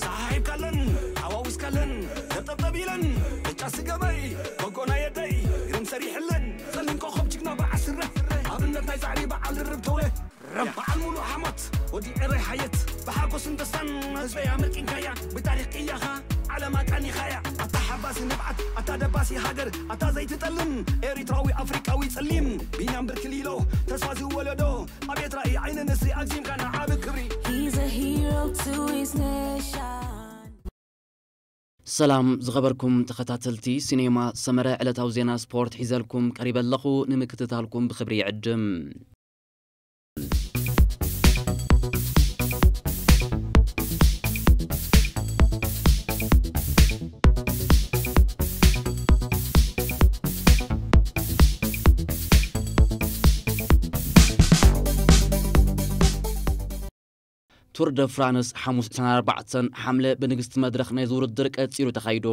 ሰሓሒብካለን፣ ሓዋዊስካለን፣ ጠብጠብጠብ ኢለን፣ ብጫ ስገበይ፣ በጎ ናይ ኣደይ፣ ግርም ሰሪሕለን፣ ጸሊም ኮኸብ ጅግና በዓል ስረ፣ ኣብነት ናይ ጻዕሪ በዓል ርርብ ተውለ፣ በዓል ሙሉ ሓሞት፣ ወዲ ዕረይ ሓየት፣ ብሓጎስን ደስታን ህዝበይ ኣመልኪንካያ፣ ብታሪኽ ቅያኻ ዓለም ኣቃኒኻያ። ኣታ ሓባሲ ንብዓት፣ ኣታ ደባሲ ሃገር፣ ኣታ ዘይትጠልም ኤሪትራዊ ኣፍሪቃዊ ጸሊም፣ ቢንያም ብርክ ሊሎ፣ ተስፋ ዝወለዶ፣ ኣቤት ራእይ ዓይኒ ንስሪ ኣግዚምካ ንዓቢ ክብሪ። He's a hero to his nation. ሰላም ዝኸበርኩም ተኸታተልቲ ሲኔማ ሰመረ፣ ዕለታዊ ዜና ስፖርት ሒዘልኩም ቀሪበ ኣለኹ። ንምክትታልኩም ብኽብሪ ይዕድም። ቱር ደ ፍራንስ ሓሙስ ዕስራን ኣርባዕተን ሓምለ ብንግስቲ መድረኽ ናይዚ ውድድር ቀጺሉ ተኻይዱ።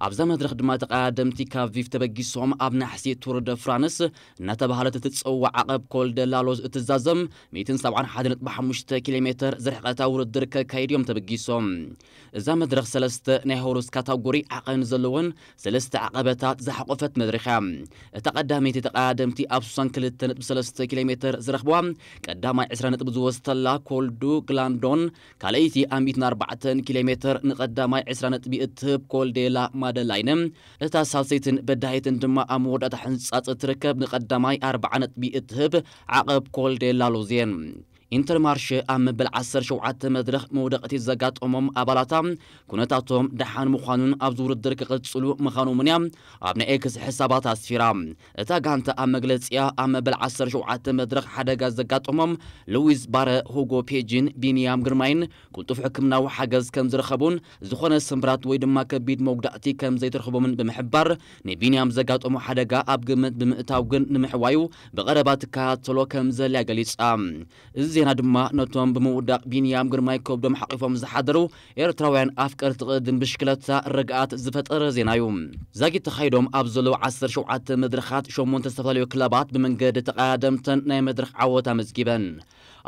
ኣብዛ መድረኽ ድማ ተቐዳደምቲ ካብ ቪፍ ተበጊሶም ኣብ ናሕሲ ቱር ደ ፍራንስ እናተባህለት እትጸዋዕ ዓቐብ ኮል ደ ላሎዝ እትዛዘም ሚእትን ሰብዓን ሓደን ነጥቢ ሓሙሽተ ኪሎ ሜተር ዝርሕቐታ ውድድር ከካይድ እዮም ተበጊሶም። እዛ መድረኽ ሰለስተ ናይ ሆሩስ ካታጎሪ ዓቐን ዘለወን ሰለስተ ዓቐበታት ዝሓቖፈት መድረኽ እያ። እታ ቀዳመይቲ ተቐዳደምቲ ኣብ ስሳን ክልተ ነጥቢ ሰለስተ ኪሎ ሜተር ዝረኽብዋ ቀዳማይ ዕስራ ነጥቢ ዝወሰደላ ኮል ዱ ግላንዶን፣ ካልኣይቲ ኣብ ሚእትን ኣርባዕተን ኪሎ ሜተር ንቐዳማይ ዕስራ ነጥቢ እትህብ ኮል ዴላ ማደላይነ፣ እታ ሳልሰይትን በዳሂትን ድማ ኣብ መወዳእታ ሕንጻጽ እትርከብ ንቐዳማይ ኣርብዓ ነጥቢ እትህብ ዓቐብ ኮል ዴላ ሎዜን። ኢንተርማርሸ ኣብ መበል ዓሰርተ ሸውዓተ መድረኽ መውደቕቲ ዘጋጠሞም ኣባላታ ኩነታቶም ደሓን ምዃኑን ኣብዚ ውድድር ክቕጽሉ ምዃኖምን እያ ኣብ ናይ ኤክስ ሕሳባት ኣስፊራ። እታ ጋንታ ኣብ መግለጺኣ ኣብ መበል ዓሰርተ ሸውዓተ መድረኽ ሓደጋ ዘጋጠሞም ሉዊስ ባረ፣ ሁጎ ፔጅን ቢንያም ግርማይን ቅልጡፍ ሕክምናዊ ሓገዝ ከም ዝረኸቡን ዝኾነ ስምብራት ወይ ድማ ከቢድ መጉዳእቲ ከም ዘይተረኽቦምን ብምሕባር ንቢንያም ዘጋጠሞ ሓደጋ ኣብ ግምት ብምእታው ግን ንምሕዋዩ ብቐረባ ትከታተሎ ከም ዘልያ ገሊጻ። እዚ ዜና ድማ ነቶም ብምውዳቕ ቢንያም ግርማይ ከብዶም ሓቒፎም ዝሓደሩ ኤርትራውያን ኣፍቀርቲ ቅድድም ብሽክለታ ርግኣት ዝፈጠረ ዜና እዩ። ዛጊት ተኻይዶም ኣብ ዘለዉ ዓሰርተ ሸውዓተ መድረኻት ሸሞንተ ዝተፈላለዩ ክለባት ብመንገዲ ተቐዳደምተን ናይ መድረኽ ዓወት ኣመዝጊበን።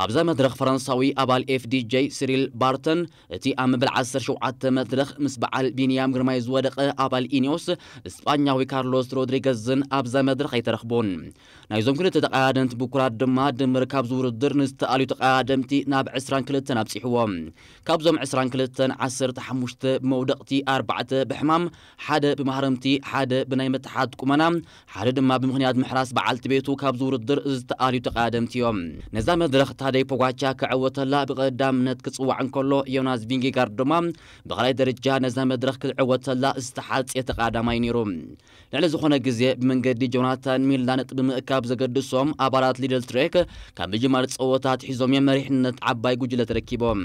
ኣብዛ መድረኽ ፈረንሳዊ ኣባል ኤፍ ዲ ጄ ሲሪል ባርተን እቲ ኣብ መበል ዓሰርተ ሸውዓተ መድረኽ ምስ በዓል ቢንያም ግርማይ ዝወደቐ ኣባል ኢኒዮስ፣ ስጳኛዊ ካርሎስ ሮድሪገዝን ኣብዛ መድረኽ ኣይተረኽቡን። ናይዞም ክልተ ተቐዳደምቲ ብኩራት ድማ ድምር ካብዚ ውድድር ንዝተኣልዩ ተቐዳደምቲ ናብ ዕስራን ክልተን ኣብጺሕዎም። ካብዞም ዕስራን ክልተን ዓሰርተ ሓሙሽተ ብመውደቕቲ፣ ኣርባዕተ ብሕማም፣ ሓደ ብማህረምቲ፣ ሓደ ብናይ ምትሓት ቁመና፣ ሓደ ድማ ብምኽንያት ምሕራስ በዓልቲ ቤቱ ካብዚ ውድድር ዝተኣልዩ ተቐዳደምቲ እዮም። ነዛ መድረኽ ታደይ ፖጋቻ ክዕወተላ ብቐዳምነት ክጽዋዕ እንከሎ፣ ዮናስ ቪንጌጋርድ ድማ ብኻልኣይ ደረጃ ነዛ መድረኽ ክዕወተላ ዝተሓጽየ ተቐዳዳማይ ነይሩ። ልዕሊ ዝኾነ ግዜ ብመንገዲ ጆናታን ሚላ ነጥቢ ምእካብ ዘገድሶም ኣባላት ሊድል ትሬክ ካብ ምጅማር ጸወታ ኣትሒዞም እዮም መሪሕነት ዓባይ ጉጅለ ተረኪቦም።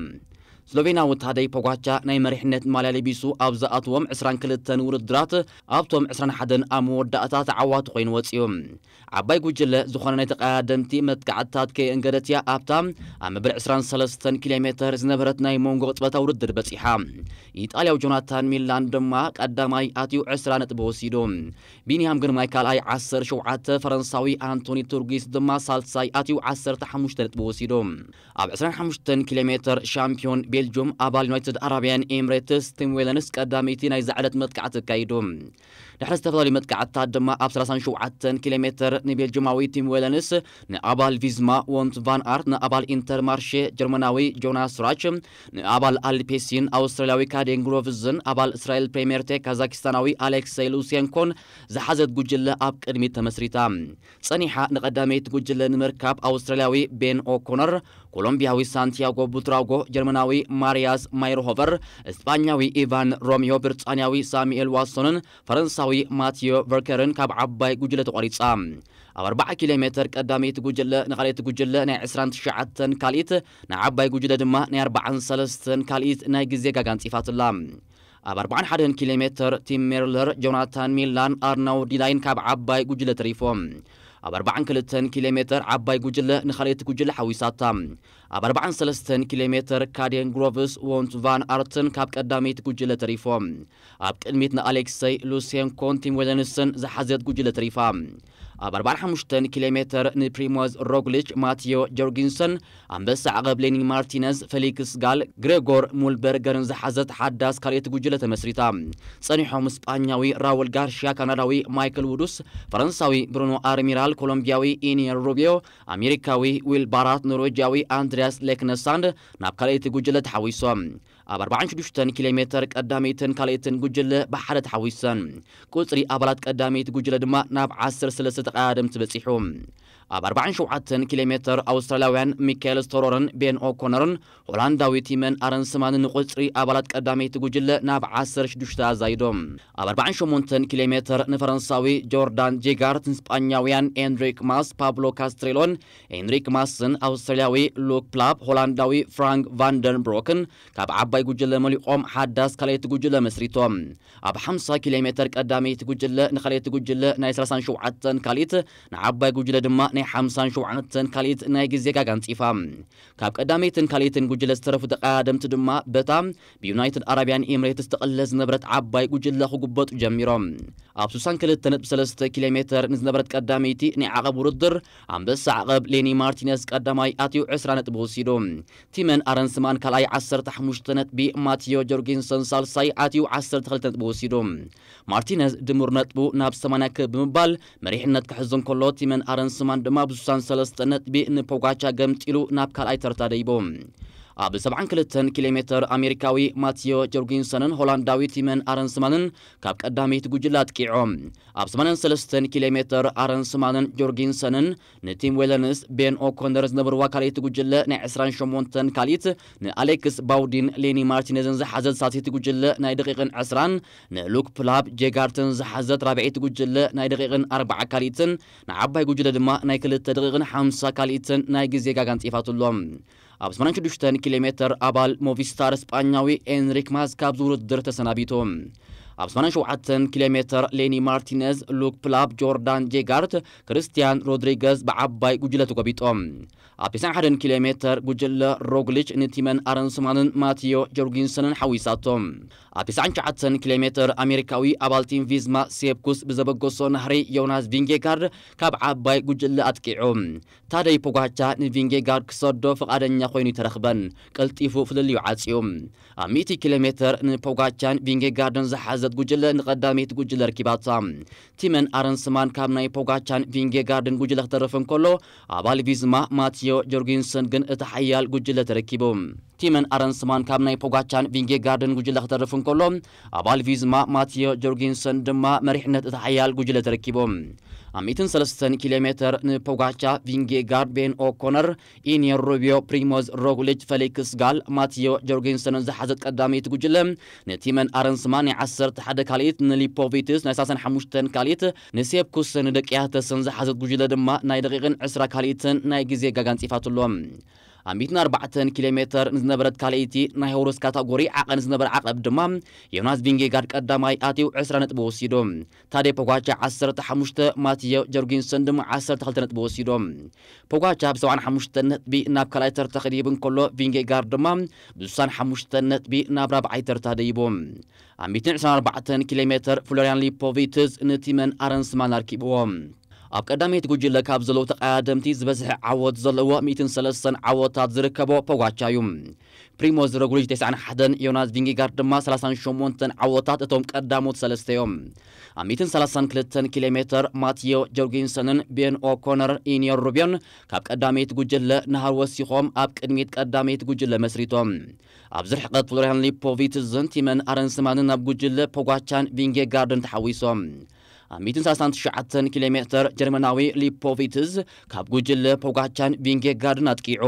ስሎቬናዊ ታደይ ፖጋቻ ናይ መሪሕነት ማልያ ለቢሱ ኣብ ዝኣትዎም ዕስራን ክልተን ውድድራት ኣብቶም ዕስራን ሓደን ኣብ መወዳእታ ተዓዋቲ ኮይኑ ወጺኡ። ዓባይ ጉጅለ ዝኾነ ናይ ተቐዳደምቲ መጥቃዕትታት ከየእንገደት እያ ኣብታ ኣብ መበል ዕስራን ሰለስተን ኪሎ ሜተር ዝነበረት ናይ መንጎ ቅጽበታ ውድድር በጺሓ። ኢጣልያዊ ጆናታን ሚላን ድማ ቀዳማይ ኣትዩ ዕስራ ነጥቢ ወሲዱ። ቢንያም ግርማይ ካልኣይ ዓሰርተ ሸውዓተ፣ ፈረንሳዊ ኣንቶኒ ቱርጊስ ድማ ሳልሳይ ኣትዩ ዓሰርተ ሓሙሽተ ነጥቢ ወሲዱ። ኣብ ዕስራን ሓሙሽተን ኪሎ ሜተር ሻምፒዮን ቤልጁም ኣባል ዩናይትድ ኣረብያን ኤምሬትስ ቲም ዌለንስ ቀዳመይቲ ናይዛ ዕለት መጥቃዕቲ ኣካይዱ። ድሕሪ ዝተፈላለዩ መጥቃዕትታት ድማ ኣብ ሰላሳን ሸውዓተን ኪሎ ሜተር ንቤልጅማዊ ቲም ዌለንስ፣ ንኣባል ቪዝማ ዎንት ቫን ኣርት፣ ንኣባል ኢንተርማርሼ ጀርመናዊ ጆናስ ራች፣ ንኣባል ኣልፔሲን ኣውስትራልያዊ ካዴን ግሮቭዝን ኣባል እስራኤል ፕሬምየር ቴክ ካዛኪስታናዊ ኣሌክሰይ ሉሴንኮን ዝሓዘት ጉጅለ ኣብ ቅድሚት ተመስሪታ። ጸኒሓ ንቐዳመይቲ ጉጅለ ንምርካብ ኣውስትራልያዊ ቤን ኦኮነር፣ ኮሎምቢያዊ ሳንቲያጎ ቡትራጎ፣ ጀርመናዊ ማሪያስ ማይርሆቨር፣ እስጳኛዊ ኢቫን ሮሚዮ፣ ብሪጣንያዊ ሳሙኤል ዋትሶንን ፈረንሳዊ ማቲዮ ቨርከርን ካብ ዓባይ ጉጅለ ተቋሪጻ። ኣብ ኣርባዓ ኪሎ ሜተር ቀዳመይቲ ጉጅለ ንኻልኣይቲ ጉጅለ ናይ ዕስራን ትሽዓተን ካልኢት፣ ንዓባይ ጉጅለ ድማ ናይ ኣርባዓን ሰለስተን ካልኢት ናይ ግዜ ጋጋ ኣንጺፋትላ። ኣብ ኣርባዓን ሓደን ኪሎ ሜተር ቲም ሜርለር፣ ጆናታን ሚላን ኣርናውድ ዲላይን ካብ ዓባይ ጉጅለ ተሪፎም። ኣብ ኣርባዓን ክልተን ኪሎ ሜተር ዓባይ ጉጅለ ንኻልኣይቲ ጉጅለ ሓዊሳታ። ኣብ ኣርባዓን ሰለስተን ኪሎ ሜተር ካዴን ግሮቭስ ዎንት ቫን ኣርትን ካብ ቀዳመይቲ ጉጅለ ተሪፎም። ኣብ ቅድሚት ንኣሌክሰይ ሉሴንኮን ቲም ዌለንስን ዝሓዘት ጉጅለ ተሪፋ። ኣብ ኣርባዓን ሓሙሽተን ኪሎ ሜተር ንፕሪሞዝ ሮግሊች፣ ማቲዮ ጆርጊንሰን፣ ኣንበሳ ዓቐብ ሌኒ ማርቲነዝ፣ ፌሊክስ ጋል፣ ግሬጎር ሙልበርገርን ዝሓዘት ሓዳስ ካልኣይቲ ጉጅለ ተመስሪታ። ጸኒሖም ስጳኛዊ ራውል ጋርሺያ፣ ካናዳዊ ማይክል ውዱስ፣ ፈረንሳዊ ብሩኖ ኣርሚራል፣ ኮሎምቢያዊ ኢኒየር ሩቢዮ፣ ኣሜሪካዊ ዊል ባራት፣ ኖርዌጂያዊ ኣንድሪያስ ሌክነሳንድ ናብ ካልኣይቲ ጉጅለ ተሓዊሶም። ኣብ ኣርባዓን ሽዱሽተን ኪሎ ሜተር ቀዳመይትን ካልኣይትን ጉጅለ ብሓደ ተሓዊሰን። ቁጽሪ ኣባላት ቀዳመይቲ ጉጅለ ድማ ናብ ዓሰርተ ሰለስተ ተቐዳደምቲ በጺሑ። ኣብ ኣርባዓን ሸውዓተን ኪሎ ሜተር ኣውስትራልያውያን ሚካኤል ስቶሮርን ቤን ኦኮነርን ሆላንዳዊ ቲመን ኣረንስማንን ንቁጽሪ ኣባላት ቀዳመይቲ ጉጅለ ናብ ዓሰርተ ሽዱሽተ ኣዛይዶም። ኣብ ኣርባዓን ሸሞንተን ኪሎ ሜተር ንፈረንሳዊ ጆርዳን ጄጋርት፣ ንስጳኛውያን ኤንሪክ ማስ፣ ፓብሎ ካስትሬሎን ኤንሪክ ማስን ኣውስትራልያዊ ሉክ ፕላፕ፣ ሆላንዳዊ ፍራንክ ቫንደንብሮክን ካብ ዓባይ ጉጅለ መሊቖም ሓዳስ ካልኣይቲ ጉጅለ መስሪቶም። ኣብ ሓምሳ ኪሎ ሜተር ቀዳመይቲ ጉጅለ ንኻልኣይቲ ጉጅለ ናይ ሰላሳን ሸውዓተን ካልኢት፣ ንዓባይ ጉጅለ ድማ ናይ ሓምሳን ሸውዓተን ካልኢት ናይ ግዜ ጋጋ ኣንጺፋ። ካብ ቀዳመይትን ካልኢትን ጉጅለ ዝተረፉ ተቐዳደምቲ ድማ በታ ብዩናይትድ ኣረብያን ኤምሬትስ ትቕለ ዝነበረት ዓባይ ጉጅለ ክጉበጡ ጀሚሮም። ኣብ ስሳን ክልተ ነጥቢ ሰለስተ ኪሎ ሜተር ንዝነበረት ቀዳመይቲ ናይ ዓቐብ ውድድር፣ ኣንበሳ ዓቐብ ሌኒ ማርቲነዝ ቀዳማይ ኣትዩ ዕስራ ነጥቢ ወሲዱ። ቲመን ኣረንስማን ካልኣይ ዓሰርተ ሓሙሽተ ነጥቢ፣ ማቲዮ ጆርጊንሰን ሳልሳይ ኣትዩ ዓሰርተ ክልተ ነጥቢ ወሲዱ። ማርቲነዝ ድምር ነጥቡ ናብ ሰማንያ ክብ ብምባል መሪሕነት ክሕዝ እንከሎ፣ ቲመን ኣረንስማን ድማ ብስሳን ሰለስተ ነጥቢ ንፖጋቻ ገምጢሉ ናብ ካልኣይ ተርታ ደይቡ። ኣብ ሰብዓን ክልተን ኪሎ ሜተር ኣሜሪካዊ ማቲዮ ጆርጊንሰንን ሆላንዳዊ ቲመን ኣረንስማንን ካብ ቀዳመይቲ ጉጅለ ኣጥቂዖም። ኣብ ሰማንያን ሰለስተን ኪሎ ሜተር ኣረንስማንን ጆርጊንሰንን ንቲም ዌለንስ፣ ቤን ኦኮነር ዝነበርዋ ካልኣይቲ ጉጅለ ናይ ዕስራን ሸሞንተን ካልኢት፣ ንኣሌክስ ባውዲን ሌኒ ማርቲነዝን ዝሓዘት ሳልሰይቲ ጉጅለ ናይ ደቂቕን ዕስራን፣ ንሉክ ፕላፕ ጄጋርትን ዝሓዘት ራብዐይቲ ጉጅለ ናይ ደቂቕን ኣርባዓ ካልኢትን፣ ንዓባይ ጉጅለ ድማ ናይ ክልተ ደቂቕን ሓምሳ ካልኢትን ናይ ግዜ ጋጋ ኣንጺፋትሎም። ኣብ ሰማንያን ሽዱሽተን ኪሎ ሜተር ኣባል ሞቪስታር ስጳኛዊ ኤንሪክ ማስ ካብዚ ውድድር ተሰናቢቱ። ኣብ ሰማንያን ሸውዓተን ኪሎ ሜተር ሌኒ ማርቲነዝ፣ ሉክ ፕላፕ፣ ጆርዳን ጄጋርት፣ ክርስቲያን ሮድሪገዝ ብዓባይ ጉጅለ ተጎቢጦም። ኣብ ተስዓን ሓደን ኪሎ ሜተር ጉጅለ ሮግሊች ንቲመን ኣረንስማንን ማቲዮ ጆርጊንሰንን ሓዊሳቶም። ኣብ ተስዓን ትሽዓተን ኪሎ ሜተር ኣሜሪካዊ ኣባል ቲም ቪዝማ ሴፕኩስ ብዘበገሶ ናህሪ ዮናስ ቪንጌጋርድ ካብ ዓባይ ጉጅለ ኣጥቂዑ። ታደይ ፖጋቻ ንቪንጌጋርድ ክሰዶ ፍቓደኛ ኮይኑ ይተረኽበን፣ ቀልጢፉ ፍልልዩ ዓጽዩ። ኣብ ሚእቲ ኪሎ ሜተር ንፖጋቻን ቪንጌጋርድን ዝሓዘት ጉጅለ ንቐዳመይቲ ጉጅለ ርኪባታ። ቲመን ኣረንስማን ካብ ናይ ፖጋቻን ቪንጌጋርድን ጉጅለ ክተርፍ እንከሎ፣ ኣባል ቪዝማ ማቲዮ ጆርጊንሰን ግን እቲ ሓያል ጉጅለ ተረኪቡ። ቲመን ኣረንስማን ካብ ናይ ፖጋቻን ቪንጌጋርድን ጉጅለ ክተርፍ እንከሎ፣ ኣባል ቪዝማ ማቲዮ ጆርጊንሰን ድማ መሪሕነት እቲ ሓያል ጉጅለ ተረኪቡ። ኣብ ሚእትን ሰለስተን ኪሎ ሜተር ንፖጋቻ፣ ቪንጌጋርድ፣ ቤን ኦኮነር፣ ኢኒየር ሩቢዮ፣ ፕሪሞዝ ሮግሊች፣ ፌሊክስ ጋል፣ ማቲዮ ጆርጊንሰንን ዝሓዘት ቀዳመይቲ ጉጅለ፣ ንቲመን ኣረንስማን ናይ ዓሰርተ ሓደ ካልኢት፣ ንሊፖቪትስ ናይ ሰላሳን ሓሙሽተን ካልኢት፣ ንሴፕኩስን ንደቂያተስን ዝሓዘት ጉጅለ ድማ ናይ ደቂቕን ዕስራ ካልኢትን ናይ ግዜ ጋጋ ኣንጺፋትሎም። ኣብ ሚእትን ኣርባዕተን ኪሎ ሜተር ንዝነበረት ካልኣይቲ ናይ ሆርስ ካታጎሪ ዓቐን ዝነበረ ዓቐብ ድማ ዮናስ ቪንጌጋርድ ቀዳማይ ኣትዩ ዕስራ ነጥቢ ወሲዱ። ታዴ ፖጋቻ ዓሰርተ ሓሙሽተ፣ ማቲዮ ጆርጊንሰን ድማ ዓሰርተ ክልተ ነጥቢ ወሲዶም። ፖጋቻ ብ ሰብዓን ሓሙሽተን ነጥቢ ናብ ካልኣይ ተርታ ክድይብ እንከሎ፣ ቪንጌጋርድ ድማ ብ ስሳን ሓሙሽተን ነጥቢ ናብ ራብዓይ ተርታ ደይቡ። ኣብ ሚእትን ዕስራን ኣርባዕተን ኪሎ ሜተር ፍሎርያን ሊፖቪትዝ ንቲመን ኣረንስማን ኣርኪብዎ። ኣብ ቀዳመይቲ ጉጅለ ካብ ዘለዉ ተቐዳደምቲ ዝበዝሐ ዓወት ዘለዎ ሚእትን ሰለስተን ዓወታት ዝርከቦ ፖጋቻ እዩ። ፕሪሞዝ ሮግሊች ተስዓን ሓደን፣ ዮናስ ቪንጌጋርድ ድማ ሰላሳን ሸሞንተን ዓወታት እቶም ቀዳሞት ሰለስተ እዮም። ኣብ ሚእትን ሰላሳን ክልተን ኪሎ ሜተር ማቲዮ ጆርጊንሰንን ቤን ኦኮነር፣ ኢኒዮር ሩቢዮን ካብ ቀዳመይቲ ጉጅለ ናህር ወሲኾም ኣብ ቅድሚት ቀዳመይቲ ጉጅለ መስሪቶም። ኣብዚ ርሕቀት ፍሎርያን ሊፖቪትዝን ቲመን ኣረንስማንን ናብ ጉጅለ ፖጋቻን ቪንጌጋርድን ተሓዊሶም። ኣብ ሚእትን ሰላሳን ትሽዓተን ኪሎ ሜተር ጀርመናዊ ሊፖቪትዝ ካብ ጉጅለ ፖጋቻን ቪንጌጋርድን ኣጥቂዑ።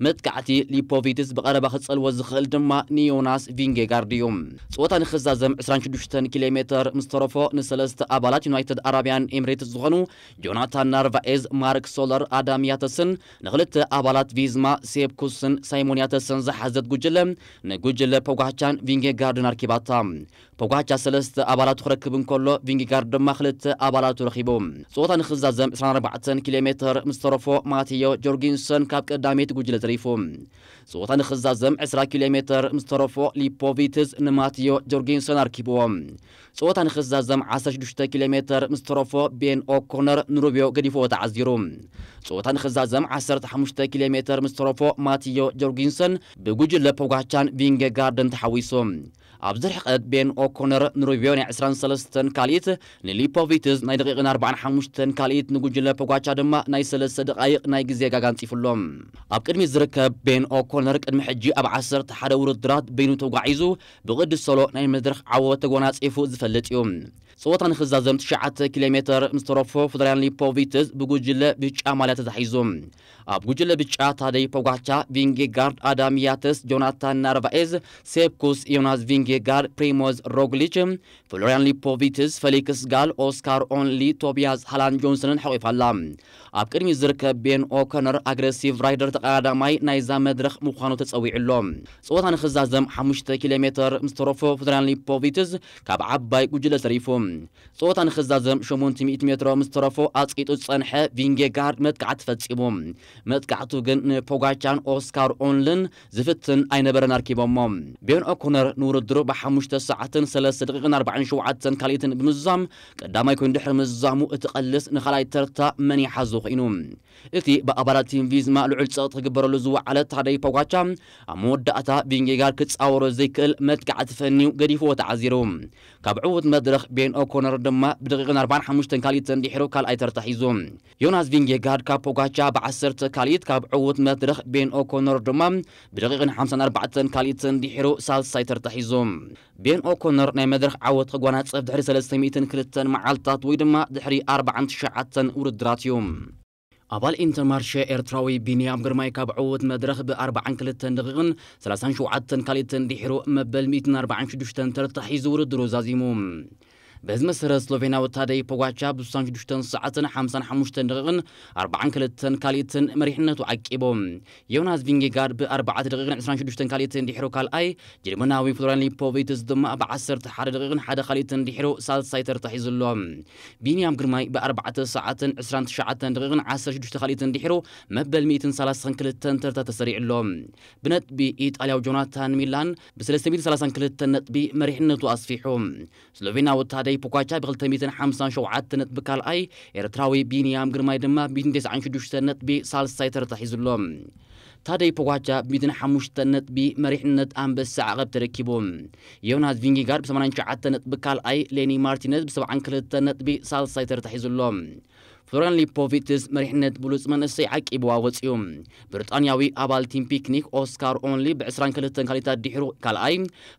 መጥቃዕቲ ሊፖቪትዝ ብቐረባ ክጸልዎ ዝኽእል ድማ ንዮናስ ቪንጌጋርድ እዩ። ጸወታ ንኽዛዘም ዕስራን ሽዱሽተን ኪሎ ሜተር ምስ ተረፎ፣ ንሰለስተ ኣባላት ዩናይትድ ኣረብያን ኤምሬትስ ዝኾኑ ጆናታን ናርቫኤዝ፣ ማርክ ሶለር፣ ኣዳም ያተስን ንኽልተ ኣባላት ቪዝማ ሴፕኩስን ሳይሞን ያተስን ዝሓዘት ጉጅለ ንጉጅለ ፖጋቻን ቪንጌጋርድን ኣርኪባታ። ፖጋቻ ሰለስተ ኣባላቱ ክረክብ እንከሎ፣ ቪንጌጋርድ ድማ ክልተ ኣባላቱ ረኺቡ። ጸወታ ንኽዛዘም ዕስራን ኣርባዕተን ኪሎ ሜተር ምስ ተረፎ ማቴዮ ጆርጊንሰን ካብ ቀዳመይቲ ጉጅለ ተሪፉ። ጸወታ ንኽዛዘም ዕስራ ኪሎ ሜተር ምስ ተረፎ ሊፖቪትዝ ንማቴዮ ጆርጊንሰን ኣርኪብዎ። ጸወታ ንኽዛዘም ዓሰርተ ሽዱሽተ ኪሎ ሜተር ምስ ተረፎ ቤን ኦኮነር ንሩብዮ ገዲፍዎ ተዓዚሩ። ጸወታ ንኽዛዘም ዓሰርተ ሓሙሽተ ኪሎ ሜተር ምስ ተረፎ ማቴዮ ጆርጊንሰን ብጉጅለ ፖጋቻን ቪንጌጋርድን ተሓዊሱ። ኣብዚ ርሕቀት ቤን ኦኮነር ንሩብዮ ናይ ዕስራን ሰለስተን ካልኢት፣ ንሊፖቪትዝ ናይ ደቂቕን ኣርባዓን ሓሙሽተን ካልኢት፣ ንጉጅለ ፖጋቻ ድማ ናይ ሰለስተ ደቓይቕ ናይ ግዜ ጋጋ ኣንጺፉሎም። ኣብ ቅድሚት ዝርከብ ቤን ኦኮነር ቅድሚ ሕጂ ኣብ ዓሰርተ ሓደ ውድድራት በይኑ ተጓዒዙ ብቕዲ ሶሎ ናይ መድረኽ ዓወት ተጎናጺፉ ዝፈልጥ እዩ። ጸወታ ንኽዛዘም ትሽዓተ ኪሎ ሜተር ምስ ተረፎ ፍሎርያን ሊፖቪትዝ ብጉጅለ ብጫ ማልያ ተታሒዙ። ኣብ ጉጅለ ብጫ ታደይ ፖጋቻ፣ ቪንጌጋርድ፣ ኣዳም ያተስ፣ ጆናታን ናርቫኤዝ፣ ሴፕኩስ፣ ዮናስ ቪንጌጋርድ፣ ፕሪሞዝ ሮግሊች፣ ፍሎርያን ሊፖቪትዝ፣ ፌሊክስ ጋል፣ ኦስካር ኦንሊ፣ ቶቢያስ ሃላን ጆንሰንን ሓቂፋ ኣላ። ኣብ ቅድሚት ዝርከብ ቤን ኦኮነር ኣግረሲቭ ራይደር ተቐዳዳማይ ናይዛ መድረኽ ምዃኑ ተጸዊዑ ኣሎ። ጸወታ ንኽዛዘም ሓሙሽተ ኪሎ ሜተር ምስ ተረፎ ፍሎርያን ሊፖቪትዝ ካብ ዓባይ ጉጅለ ተሪፉ። ጸወታ ንኽዛዘም ሸሞንተ ሚእቲ ሜትሮ ምስ ተረፎ ኣጽቂጡ ዝጸንሐ ቪንጌጋርድ መጥቃዕቲ ፈጺሙ። መጥቃዕቱ ግን ንፖጋቻን ኦስካር ኦንልን ዝፍትን ኣይነበረን ኣርኪቦሞ። ቤን ኦኮነር ንውድድሩ ብሓሙሽተ ሰዓትን ሰለስተ ደቂቕን ኣርባዓን ሸውዓተን ካልኢትን ብምዝዛም ቀዳማይ ኮይኑ ድሕሪ ምዝዛሙ እቲ ቀልስ ንኻልኣይ ተርታ መን ይሓዞ ኮይኑ። እቲ ብኣባላት ቲም ቪዝማ ልዑል ጸቕጢ ክግበረሉ ዝወዓለ ታደይ ፖጋቻ ኣብ መወዳእታ ቪንጌጋርድ ክጻወሮ ዘይክእል መጥቃዕቲ ፈንዩ ገዲፍዎ ተዓዚሩ። ካብ ዕዉት መድረኽ ቤን ኦኮነር ድማ ብደቂቕን ኣርባዓን ሓሙሽተን ካልኢትን ድሒሩ ካልኣይ ተርታ ሒዙ። ዮናስ ቪንጌጋርድ ካብ ፖጋቻ ብዓሰርተ ካልኢት፣ ካብ ዕዉት መድረኽ ቤን ኦኮነር ድማ ብደቂቕን ሓምሳን ኣርባዕተን ካልኢትን ድሒሩ ሳልሳይ ተርታ ሒዙ። ቤን ኦኮነር ናይ መድረኽ ዓወት ክጓናጸፍ ድሕሪ ሰለስተ ሚእትን ክልተን መዓልታት ወይ ድማ ድሕሪ ኣርባዓን ትሽዓተን ውድድራት እዩ። ኣባል ኢንተርማርሸ ኤርትራዊ ቢንያም ግርማይ ካብ ዕዉት መድረኽ ብኣርባዓን ክልተን ደቂቕን ሰላሳን ሸውዓተን ካልኢትን ድሒሩ መበል ሚእትን ኣርባዓን ሽዱሽተን ተርታ ሒዙ ውድድሩ ዛዚሙ። በዚ መሰረት ስሎቬንያዊ ታደይ ፖጋቻ ብስሳን ሽዱሽተን ሰዓትን ሓምሳን ሓሙሽተን ደቂቕን ኣርባዓን ክልተን ካልኢትን መሪሕነቱ ዓቂቡ። ዮናስ ቪንጌጋርድ ብኣርባዕተ ደቂቕን ዕስራን ሽዱሽተን ካልኢትን ድሒሩ ካልኣይ፣ ጀርመናዊ ፍሎርያን ሊፖቪትዝ ድማ ብዓሰርተ ሓደ ደቂቕን ሓደ ካልኢትን ድሒሩ ሳልሳይ ተርታ ሒዙ ኣሎ። ቢንያም ግርማይ ብኣርባዕተ ሰዓትን ዕስራን ትሽዓተን ደቂቕን ዓሰርተ ሽዱሽተ ካልኢትን ድሒሩ መበል ሚእትን ሰላሳን ክልተን ተርታ ተሰሪዑ ኣሎ። ብነጥቢ ኢጣልያዊ ጆናታን ሚላን ብሰለስተ ሚእትን ሰላሳን ክልተን ነጥቢ መሪሕነቱ ኣስፊሑ። ስሎቬንያዊ ታደይ ፖጋቻ ብክልተ ሚእትን ሓምሳን ሸውዓተ ነጥቢ ካልኣይ፣ ኤርትራዊ ቢንያም ግርማይ ድማ ብሚእትን ተስዓን ሽዱሽተ ነጥቢ ሳልሳይ ተርታ ሒዙ ኣሎ። ታደይ ፖጋቻ ብሚእትን ሓሙሽተ ነጥቢ መሪሕነት ኣንበሳ ዓቐብ ተረኪቡ። ዮናስ ቪንጌጋርድ ብሰማንያን ትሽዓተ ነጥቢ ካልኣይ፣ ሌኒ ማርቲነዝ ብሰብዓን ክልተ ነጥቢ ሳልሳይ ተርታ ሒዙ ኣሎ። ፍሎርያን ሊፖቪትስ መሪሕነት ብሉጽ መንእሰይ ዓቂብዋ ወጺኡ። ብሪጣንያዊ ኣባል ቲም ፒክኒክ ኦስካር ኦንሊ ብዕስራን ክልተን ካልኢታት ድሒሩ ካልኣይ፣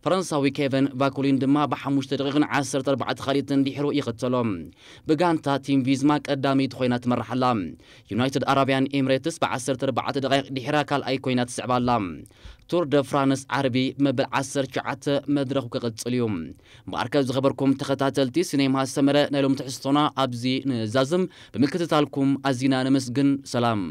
ፈረንሳዊ ኬቨን ቫኩሊን ድማ ብሓሙሽተ ደቂቕን ዓሰርተ ኣርባዕተ ካልኢትን ድሒሩ ይኽተሎ። ብጋንታ ቲም ቪዝማ ቀዳመይቲ ኮይና ትመርሕ ኣላ። ዩናይትድ ኣረብያን ኤምሬትስ ብዓሰርተ ኣርባዕተ ደቂቕ ድሒራ ካልኣይ ኮይና ትስዕብ ኣላ። ቱር ደ ፍራንስ ዓርቢ ብመበል ዓሰርተ ትሽዓተ መድረኹ ክቕጽል እዩ። እምበኣርከ ዝኸበርኩም ተኸታተልቲ ሲኔማ ሰመረ፣ ናይ ሎም ትሕዝቶና ኣብዚ ንዛዝም። ብምክትታልኩም ኣዚና ነመስግን። ሰላም።